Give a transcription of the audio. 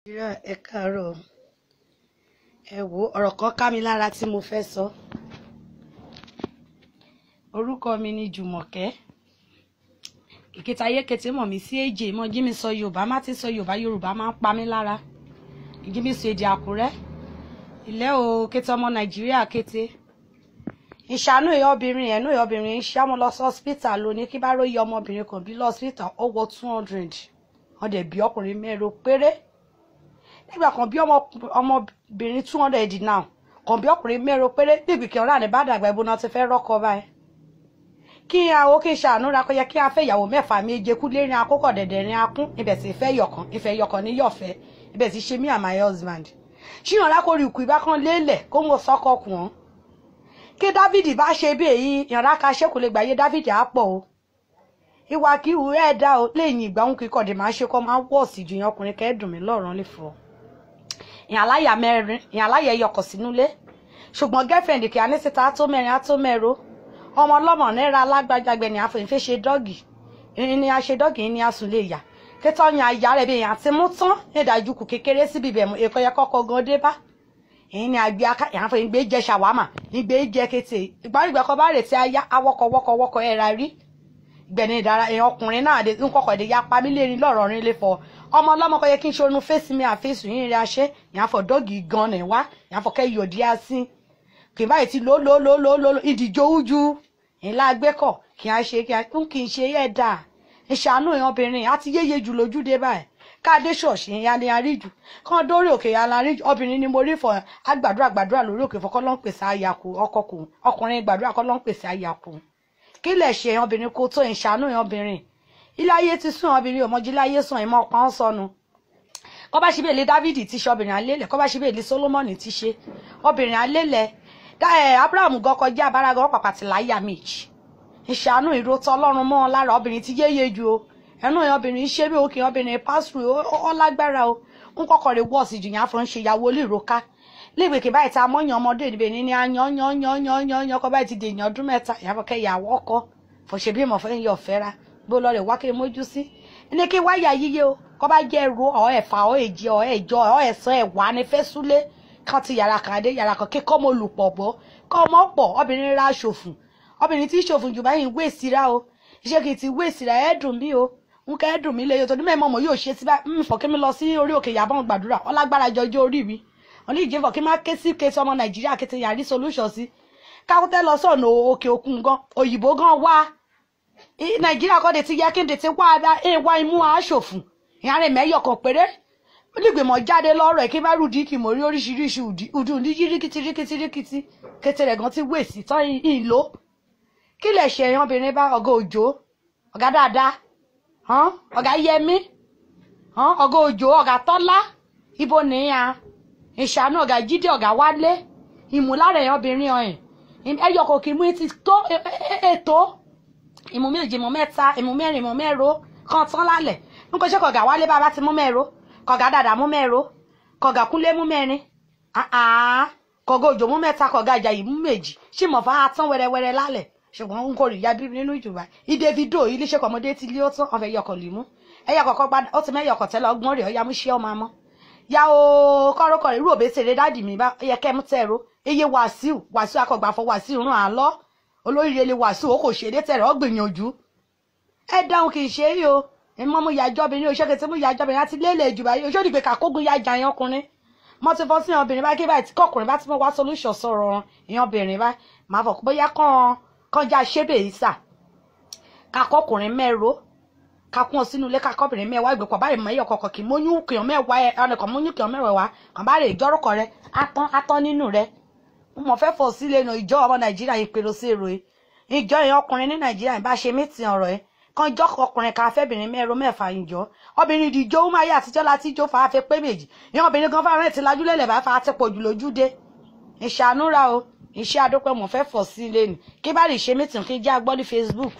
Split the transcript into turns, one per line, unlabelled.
Nàìjíríà, ẹ káàárọ̀. Ẹ wo, ọ̀rọ̀ kan ká mi lára tí mo fẹ́ sọ. Orúkọ mi ni Jùmọ̀kẹ́. Ìkẹta ayé kété mọ̀ mí sí èjè mọ́ jí mi sọ Yorùbá, má ti sọ Yorùbá, Yorùbá máa ń pa mí lára. Jí mi sọ èdè Àkúrẹ́. Ilé o kété ọmọ Nàìjíríà kété. Ìṣàánú ìyá obìnrin ẹ̀nú ìyá obìnrin ń ṣe ọmọ lọ sí hospital lónìí kí bá róye ọmọbìnrin kan bí lọ hospital ó wọ 200. Wọ́n dẹ̀ bí ọkùnrin mẹ́rin péré. Nígbà kan bí ọmọbìnrin 200 now kan bí ọkùnrin mẹ́rin péré níbi kí ọ̀rá ní bá dàgbà ibo náà ti fẹ́ rọ́kọ báyìí. Kí àwọn kí n ṣàánú ra kó yẹ kí a fẹ́ ìyàwó mẹ́fà méje kú lérin akókò dẹ̀dẹ̀ rin akún ibẹ̀ sì fẹ́ yọ̀kan ìfẹ́ yọ̀kan ní yọ̀fẹ́ ibẹ̀ sì ṣe me and my husband. Ṣíyàn lákòrí ìkú ibà kan lélẹ̀ kó mo sọ́kọ kù wọ́n. Kí Dávìdì bá ṣe bí èyí ìyànrá ka ṣé kò lè gbàyé Dávìdì á pọ̀ o. Ìwà kí ìwú ẹ̀ dá o léyìn ìgbà òun kíkọ̀ dè máa ṣe kọ́ máa wọ̀ sí ju ìyẹn ọkùnrin kẹ́ẹ̀dùn mí lọ́rùn lè fọ́. Ìyàn aláya mẹ́rin ìyàn aláya ẹyọkọ̀ sínú ilé ṣùgbọ́n girlfriend kì í ní síta á tó mẹ́rin á tó mẹ́ro ọmọ ọlọ́mọ náírà alágbájágbẹ ni àfẹ̀yìnfẹ́ ṣe dọ́ọ̀gì ní a ṣe dọ́ọ̀gì ní a sùn lè yà kétọ́ yan àyà rẹ̀ bí èèyàn ti mú tán ní ìdájú kù kékeré síbi ibẹ̀ mú èkó yẹ kọ́kọ́ gan dé bá èyí ni àgbẹ̀ aká ìyàn àfẹ̀yìn gbé jẹ ṣàwámà ìgbé jẹ kété ìgbàlùgbà kan bá rè tí a yá awọkọ̀ wọkọ̀ wọkọ̀ ẹ̀ ra rí gbẹ̀ni ìdára èèyàn ọkùnrin náà dé nkọkọ̀ èdè ya pa mí lérin lọ́rọ̀ rin lè fọ ọmọ ọlọ́mọ kọ́ yẹ kí n ṣe orun fèsì mi àfẹ́sù yín rí aṣẹ́ ìyàn fọ dọ́ọ̀gì gan ni wá ìyàn fọ kẹ́ yọ̀dí á sí kì í báyìí ti lò lò lò lò lò ìdíjọ́ ojú ńlá gbẹ́kọ̀ kì í ṣe kì í kì í ṣe yẹ dà ìṣàánú èèyàn obìnrin àti yéye jù lójúde báyìí káàdé ṣọ̀ọ̀ṣì ìyá ni a rí jù kán dórí òkè ìyá la rí jù obìnrin ni mo rí fọ agbàdúrà gbàdúrà lórí òkè fọkọ́ ló ń pèsè àyàkù ọkọ kù ọkùnrin gbàdúrà kọ́ ló ń pèsè àyàkù kí lè ṣe èèyàn obìnrin kó tó ìṣàánú èèyàn obìnrin ilé ayé ti sún obìnrin òmọjú ilé ayé sùn ìmọ̀ ọ̀pá ń sọnù kọ́ bá ṣe bí èlé Dávìdì ti ṣe obìnrin alélẹ̀ kọ́ bá ṣe bí èlé Sólómọ́nì ti ṣe obìnrin alélẹ̀ Abraham gan kọjá abára gan pàpà ti láyà méjì ìṣàánú ìrótọ́ Ọlọ́run mọ́ lára obìnrin ti yéye ju o ẹnu èèyàn obìnrin ṣé bí òkè obìnrin pásítù ó lágbára o ń kọ́kọ́ rẹ̀ wọ́ọ̀sì jù yàn fún ṣe ìyàwó olíròká léèwé kì báyìí tá a mọ́yàn ọmọdé níbẹ̀ ní ní ayan yan yan yan yan yan kọ́ báyìí ti dèèyàn ọdún mẹ́ta ìyàbọ̀ kẹ́ ìyàwó ọkọ fọ̀ṣẹ̀ bí mọ̀ fẹ́ yọ fẹ́ra bó lọ rẹ̀ wá kí mójú sí ní kí wáyà yíyé o kọ́ bá jẹ́ ro ọ̀ ẹ̀fà ọ̀ èjì ọ̀ ẹ̀jọ ọ̀ ẹ̀sán ẹ̀wà ní fẹ́ súlé kan ti yàrá kan dé yàrá kan kíkọ́ mo lù pọ̀ bọ́ kọ́ ọmọ pọ̀ obìnrin ra ṣòfùn obìnrin tí ṣòfùn jù báyìí ń wé síra o iṣẹ́ kì í ti wé síra ẹ̀ dùn mí o ń kẹ́ dùn mí lẹ́yìn tó ní mẹ́mọ́ mọ́ yóò ṣe sí báyìí ń fọ̀ kí mi lọ sí orí òkè Ìyábọ̀ gbàdúrà ọlágbára jọjọ́ orí mi wọn ní ìjẹ́fọ̀ kí má ké sí kéésì ọmọ Nàìjíríà kété yàrí solution sí káwọ́tẹ́ lọ sọ̀nà òkè òkun gan òyìnbó gan wá Nàìjíríà kọ́ de ti yẹ kí n de ti wá wá imú aṣòfùn ìyá rẹ̀ mẹ́yọ̀ kan péré nígbèmọ̀ jáde lọ́rọ̀ ẹ̀ kí bá rúdi kì mọ̀ rí oríṣiríṣi ùdù ní ríkìtì ríkìtì ríkìtì kété rẹ̀ gan ti wé sí tán ìlò kí lè ṣe èèyàn obìnrin bá ọ̀gá òjò ọ̀gá dáadáa ọ̀gá yẹmí ọ̀gá òjò ọ̀gá tọ́lá ibo nìyà ìṣàánú ọ̀gá jíde ọ̀gá wálé ìmúlára èèyàn obìnrin ọ̀hìn ẹyọ kò kì í mú ti tó ètò ìmú méjì ìmú mẹ́ta ìmú mẹ́rin ìmú mẹ́ro kan tán lálẹ̀ n kò ṣe kọ̀gá wálé bá bá ti mú mẹ́ro kọ̀gá dàdà mú mẹ́ro kọ̀gá kúnlé mú mẹ́rin kọ̀gá òjò mú mẹ́ta kọ̀gá àjàyí mú méjì ṣì mọ̀ fà á tán wẹ́rẹ́wẹ́rẹ́ lálẹ̀ ṣùgbọ́n n kò rí ya bí nínú ìjùbà ìdèvidò iléeṣẹ́ kọ̀mọdé ti lé ó tán ọ̀fẹ́ yọkọ̀ lè mú ẹyọ kọ̀ọ̀kan padà ó ti mẹ́yọkọ̀ tẹ́lẹ̀ ọgbọ́n rẹ̀ ọ̀yá mú ṣé ọmọ amọ́ ya o kọ́rọ́kọ́ rẹ̀ irú òbésèré dádì mi bá yẹ kẹ́ mú tẹ̀rọ eye Wàsíù Wàsíù akọ̀gbàfọ̀ Wàsíù ràn án lọ olóríire lè Wàsíù ó kò ṣe é tẹ̀rọ ọgbìyànjú ẹ dáhùn kì í ṣe é o ìmọ̀ mú yàjọ́ obìnrin oṣù kẹtì mú yàjọ́ obìnrin àti lélẹ̀ ìjùbà yìí oṣù òdìgbè kàkógun yàjà yẹn ọkùnrin mo ti fọ́ sí obìnrin bá kí báyìí tí kọkùnrin bá ti mọ̀ wá solution sọ̀rọ̀ ìyẹn obìnrin bá máa fọ̀ bóyá kàn kọjá ṣébè yìí sà kakọkùnrin mẹ́ro kakún ọ sínú ilé kakọbìnrin mẹ́wàá ìgbèkọ̀ báyìí mẹ́yọ̀ kọ̀ọ̀kan kì í móyún kìyàn mẹ́wàá ẹ ọ̀nà kan móyún kìyàn mẹ́wàá wá kàn bá rè ìjọ́rọ̀kọ rẹ atán atán nínú rẹ mo fẹ́ fọ̀ sílé nu ìjọ ọmọ Nàìjíríà yìí pèrò sí èrò yìí ìjọ yẹn ọkùnrin ní Nàìjíríà yìí bá ṣe mítìn ọ̀rọ̀ yìí kan jọ́ ọkùnrin kan afẹ́bìnrin mẹ́ro mẹ́fà ìjọ obìnrin ìdíjọ́ ó máa yé àtijọ́ láti jó fa afẹ́ pé méjì ìyẹn obìnrin gan fáwọn ẹ̀ ti lajú lẹ́lẹ̀ bá fa àti pọ̀jù lójúde ìṣàánúra o iṣẹ́ àdópẹ́ mọ̀ fẹ́ fọ̀ sí ilé ni kí bá lè ṣe mítìn kí jẹ́ agbọ́ ní Facebook.